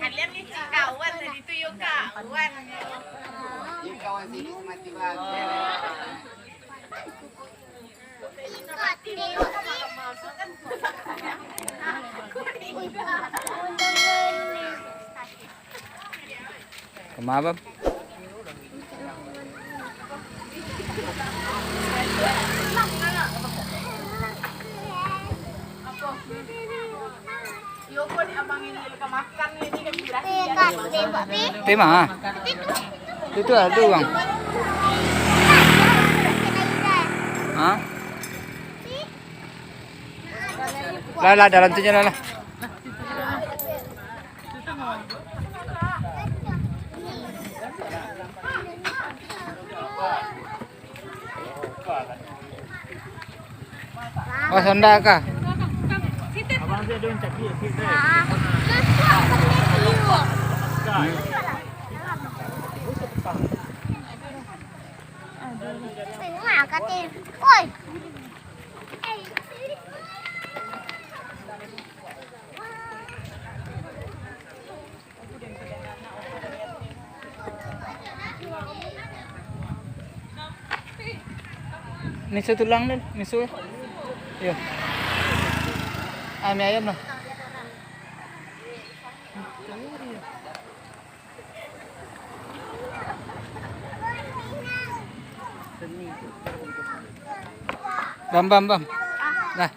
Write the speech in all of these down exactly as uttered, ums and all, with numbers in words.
Kalian ni kawan tadi tu, yo kawan. Yo kawan sini semati bahagia. Kama, Bang? Tema. Itu ado, Bang. Hah? Lah, lah, dalam tu je lah, lah. Oh, sonda kah? Oi. Miso tulang tu, miso. Yo. Ah, mi ayam lah. Bam, bam, bam. Nah.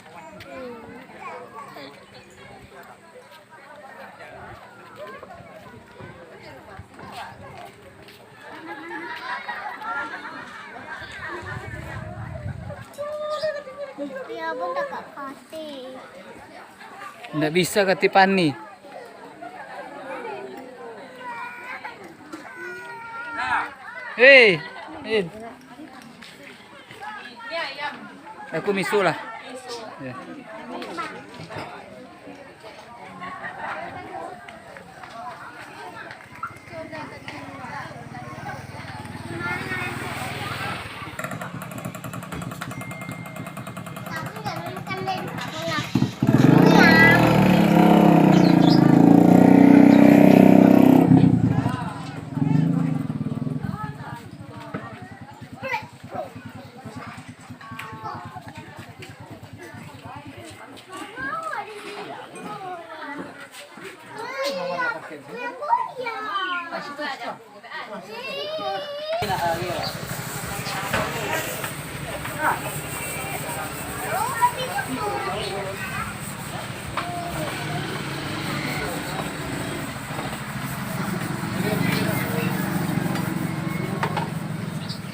Ndak bisa kati pani. Hei, hei. Aku miso lah. Yo.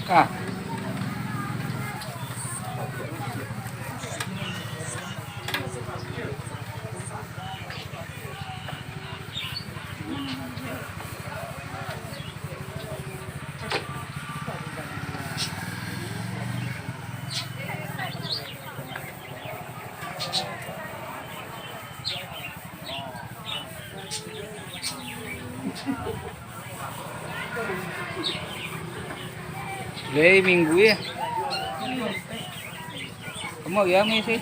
Ah. Lai minggu yo. Kamu lagi rami sih.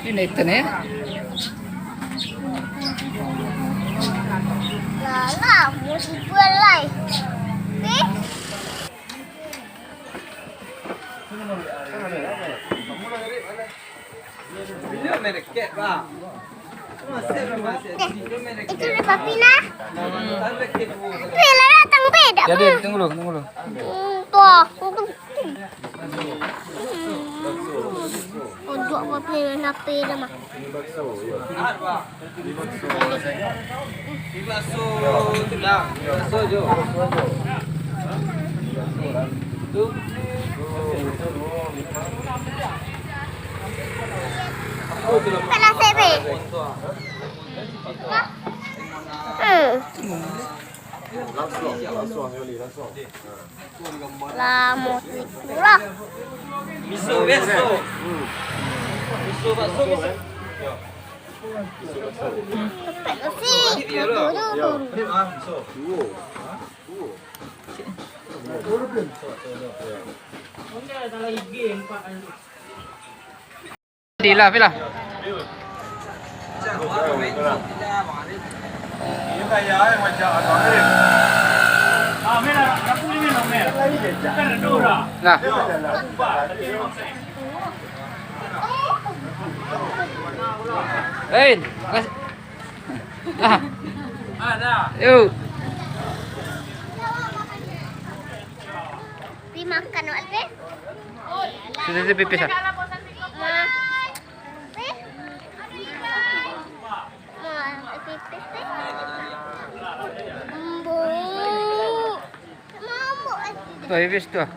Ini naik ya. Lah, lah, mau dibuat lai. Eh? Itu udah papi nah. Pi lah datang, Pi. Dak. Jadi, tunggu dulu, tunggu dulu. Hmm, tuh. Ojo papi lah, papi dah mah. Panas, Pi. Hmm. Langsung, langsung, Yoli, langsung. Lamo pulang. Miso biaso. Miso bakso, miso. Cepet lo, Si. Yo. Yo. Miso. Duo. Duo. Pi lah, pi lah. Nah. Lain. Mas-, ah. Yo. Pi makan, Wak, Pi. Sini, sini, pipis, ah. Pi. Ma, pipis, Pi. Embo. Embo, eh. Tuh, pipis tuh.